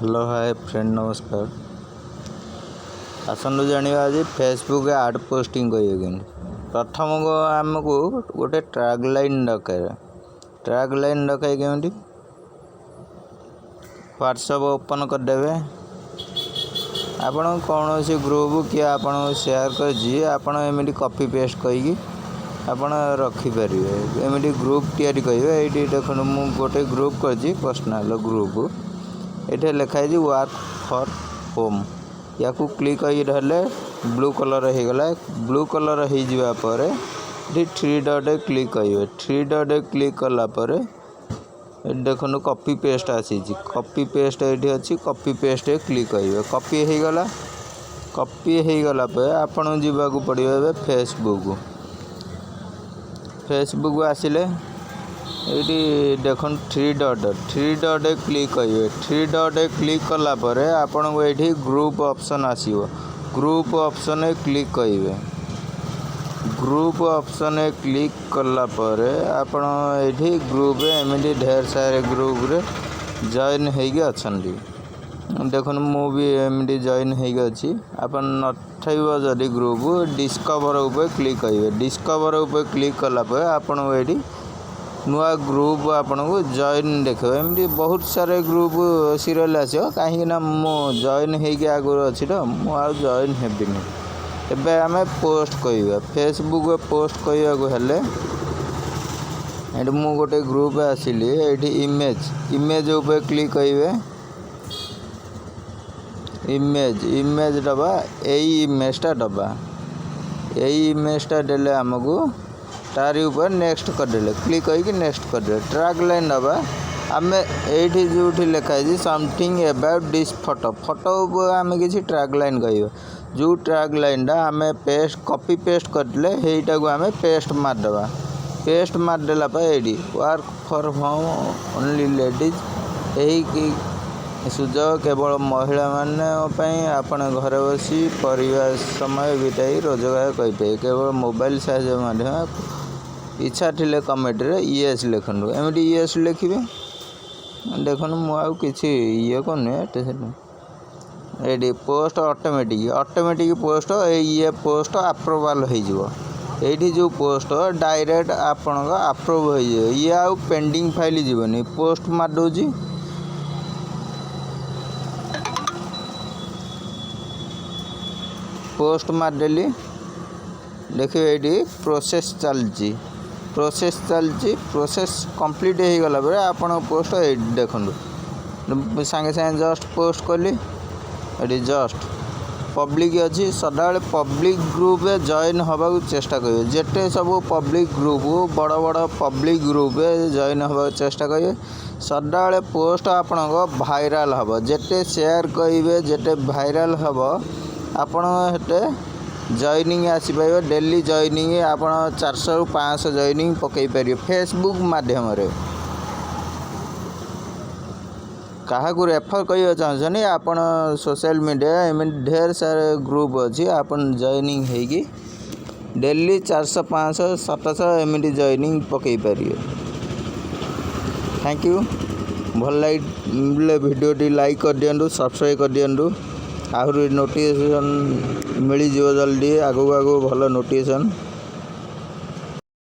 Hello, ହାଏ friend, ନମସ୍କାର। ଆସନ୍ତୁ ଜାଣିବା ଆଜି ଫେସବୁକ୍ ଆଡ଼୍ ପୋଷ୍ଟିଂ କରିବେ କେମିତି। ପ୍ରଥମ ଆମକୁ ଗୋଟେ ଟ୍ୟାଗ୍ ଲାଇନ୍ ଦରକାର। ଟ୍ୟାଗ୍ ଲାଇନ୍ ଦରକାର କେମିତି? ହ୍ୱାଟ୍ସଅପ୍ ଓପନ୍ କରିଦେବେ। ଆପଣ କୌଣସି ଗ୍ରୁପ୍ କିଏ ଆପଣଙ୍କୁ ସେୟାର କରିଛି, ଆପଣ ଏମିତି କପି ପେଷ୍ଟ କରିକି ଆପଣ ରଖିପାରିବେ। ଏମିତି ଗ୍ରୁପ୍ ତିଆରି କରିବେ। ଏଇଠି ଦେଖନ୍ତୁ, ମୁଁ ଗୋଟେ ଗ୍ରୁପ୍ କରିଛି, ପର୍ସନାଲ୍ ଗ୍ରୁପ୍। ଏଠି ଲେଖା ହେଇଛି ୱାର୍କ ଫର୍ ହୋମ୍। ୟାକୁ କ୍ଲିକ୍ କରିକି ଧରିଲେ ବ୍ଲୁ କଲର୍ ହେଇଗଲା। ବ୍ଲୁ କଲର୍ ହେଇଯିବା ପରେ ଏଠି ଥ୍ରୀ ଡଟ୍ କ୍ଲିକ୍ କରିବେ। ଥ୍ରୀ ଡଟ୍ କ୍ଲିକ୍ କଲା ପରେ ଏଠି ଦେଖନ୍ତୁ, କପି ପେଷ୍ଟ ଆସିଛି। କପି ପେଷ୍ଟ ଏଇଠି ଅଛି। କପି ପେଷ୍ଟ କ୍ଲିକ୍ କରିବେ। କପି ହେଇଗଲା। କପି ହେଇଗଲା ପରେ ଆପଣଙ୍କୁ ଯିବାକୁ ପଡ଼ିବ ଏବେ ଫେସବୁକ୍। ଫେସବୁକ୍ ଆସିଲେ ଏଇଠି ଦେଖନ୍ତୁ, ଥ୍ରୀ ଡଟ୍ କ୍ଲିକ୍ କରିବେ। ଥ୍ରୀ ଡଟ୍ କ୍ଲିକ୍ କଲା ପରେ ଆପଣଙ୍କୁ ଏଇଠି ଗ୍ରୁପ୍ ଅପସନ୍ ଆସିବ। ଗ୍ରୁପ୍ ଅପସନ୍ରେ କ୍ଲିକ୍ କରିବେ। ଗ୍ରୁପ୍ ଅପସନ୍ରେ କ୍ଲିକ୍ କଲା ପରେ ଆପଣ ଏଇଠି ଗ୍ରୁପ୍ରେ ଏମିତି ଢେର ସାରା ଗ୍ରୁପ୍ରେ ଜଏନ୍ ହେଇକି ଅଛନ୍ତି। ଦେଖନ୍ତୁ, ମୁଁ ବି ଏମିତି ଜଏନ୍ ହେଇକି ଅଛି। ଆପଣ ନଥିବ ଯଦି ଗ୍ରୁପ୍, ଡିସ୍କଭର ଉପରେ କ୍ଲିକ୍ କରିବେ। ଡିସ୍କଭର ଉପରେ କ୍ଲିକ୍ କଲା ପରେ ଆପଣଙ୍କୁ ଏଇଠି ନୂଆ ଗ୍ରୁପ୍ ଆପଣଙ୍କୁ ଜଏନ୍ ଦେଖେଇବ। ଏମିତି ବହୁତ ସାରା ଗ୍ରୁପ୍ ସିରିଏଲ୍ ଆସିବ। କାହିଁକି ନା ମୁଁ ଜଏନ୍ ହେଇକି ଆଗରୁ ଅଛି ତ ମୁଁ ଆଉ ଜଏନ୍ ହେବିନି। ଏବେ ଆମେ ପୋଷ୍ଟ କରିବା। ଫେସବୁକ୍ରେ ପୋଷ୍ଟ କରିବାକୁ ହେଲେ ଏଠି ମୁଁ ଗୋଟେ ଗ୍ରୁପ୍ ଆସିଲି। ଏଇଠି ଇମେଜ୍ ଉପରେ କ୍ଲିକ୍ କରିବେ। ଇମେଜ୍ ଦେବା, ଏଇ ଇମେଜ୍ଟା ଦେବା। ଏଇ ଇମେଜ୍ଟା ଦେଲେ ଆମକୁ ତାରି ଉପରେ ନେକ୍ସଟ କରିଦେଲେ, କ୍ଲିକ୍ କରିକି ନେକ୍ସଟ କରିଦେଲେ, ଟ୍ୟାଗ୍ ଲାଇନ୍ ଦେବା ଆମେ। ଏଇଠି ଯେଉଁଠି ଲେଖା ହେଇଛି "something about this photo", photo ଉପରେ ଆମେ କିଛି ଟ୍ୟାଗ୍ ଲାଇନ୍ କହିବା। ଯେଉଁ ଟ୍ୟାଗ୍ ଲାଇନ୍ଟା ଆମେ କପି ପେଷ୍ଟ କରିଥିଲେ, ସେଇଟାକୁ ଆମେ ପେଷ୍ଟ ମାରିଦେବା। ପେଷ୍ଟ ମାରିଦେଲା ପରେ ଏଇଠି "work for home only ladies", ଏହି ସୁଯୋଗ କେବଳ ମହିଳାମାନଙ୍କ ପାଇଁ, ଆପଣ ଘରେ ବସି ପରିବାର ସମୟ ବିତାଇ ରୋଜଗାର କରିପାରିବେ କେବଳ ମୋବାଇଲ ସାହାଯ୍ୟ ମାଧ୍ୟମରେ, ଇଚ୍ଛା ଥିଲେ କମେଣ୍ଟରେ ୟେସ୍ ଲେଖନ୍ତୁ। ଏମିତି ୟେସ୍ ଲେଖିବେ। ଦେଖନ୍ତୁ, ମୁଁ ଆଉ କିଛି ଇଏ କରୁନି। ଏଇଠି ପୋଷ୍ଟ ଅଟୋମେଟିକ୍ ପୋଷ୍ଟ, ଏଇ ଇଏ ପୋଷ୍ଟ ଆପ୍ରୁଭାଲ୍ ହେଇଯିବ। ଏଇଠି ଯେଉଁ ପୋଷ୍ଟ ଡାଇରେକ୍ଟ ଆପଣଙ୍କ ଆପ୍ରୁଭ୍ ହେଇଯିବ, ଇଏ ଆଉ ପେଣ୍ଡିଂ ଫାଇଲ୍ ଯିବନି। ପୋଷ୍ଟ ମାରିଦେଉଛି। ପୋଷ୍ଟ ମାରିଦେଲି। ଦେଖିବେ, ଏଇଠି ପ୍ରୋସେସ୍ ଚାଲିଛି, ପ୍ରୋସେସ୍ ଚାଲିଛି। ପ୍ରୋସେସ୍ କମ୍ପ୍ଲିଟ୍ ହେଇଗଲା ପରେ ଆପଣଙ୍କ ପୋଷ୍ଟ ଏଇଠି ଦେଖନ୍ତୁ, ସାଙ୍ଗେ ସାଙ୍ଗେ ଜଷ୍ଟ ପୋଷ୍ଟ କଲି। ଏଠି ଜଷ୍ଟ ପବ୍ଲିକ୍ ଅଛି। ସଦାବେଳେ ପବ୍ଲିକ୍ ଗ୍ରୁପ୍ରେ ଜଏନ୍ ହେବାକୁ ଚେଷ୍ଟା କରିବେ। ଯେତେ ସବୁ ପବ୍ଲିକ୍ ଗ୍ରୁପ୍, ବଡ଼ ବଡ଼ ପବ୍ଲିକ୍ ଗ୍ରୁପ୍ରେ ଜଏନ୍ ହେବାକୁ ଚେଷ୍ଟା କରିବେ। ସଦାବେଳେ ପୋଷ୍ଟ ଆପଣଙ୍କ ଭାଇରାଲ୍ ହେବ। ଯେତେ ସେୟାର କରିବେ, ଯେତେ ଭାଇରାଲ୍ ହେବ, ଆପଣ ସେତେ ଜଏନିଂ ଆସିପାରିବ। ଡେଲି ଜଏନିଂ ଆପଣ 400ରୁ 500 ଜଏନିଂ ପକାଇ ପାରିବେ ଫେସବୁକ୍ ମାଧ୍ୟମରେ। କାହାକୁ ରେଫର୍ କରିବାକୁ ଚାହୁଁଛନ୍ତି ଆପଣ, ସୋସିଆଲ ମିଡ଼ିଆ ଏମିତି ଢେର ସାରା ଗ୍ରୁପ୍ ଅଛି। ଆପଣ ଜଏନିଂ ହେଇକି ଡେଲି 400, 500, 700 ଏମିତି ଜଏନିଂ ପକାଇ ପାରିବେ। Thank you. ଭଲ ଲାଗିଲେ ଭିଡ଼ିଓଟି ଲାଇକ୍ କରିଦିଅନ୍ତୁ, ସବସ୍କ୍ରାଇବ୍ କରିଦିଅନ୍ତୁ। ଆହୁରି ନୋଟିଫିକେସନ୍ ମିଳିଯିବ ଜଲ୍ଦି, ଆଗକୁ ଆଗକୁ ଭଲ ନୋଟିଫିକେସନ୍।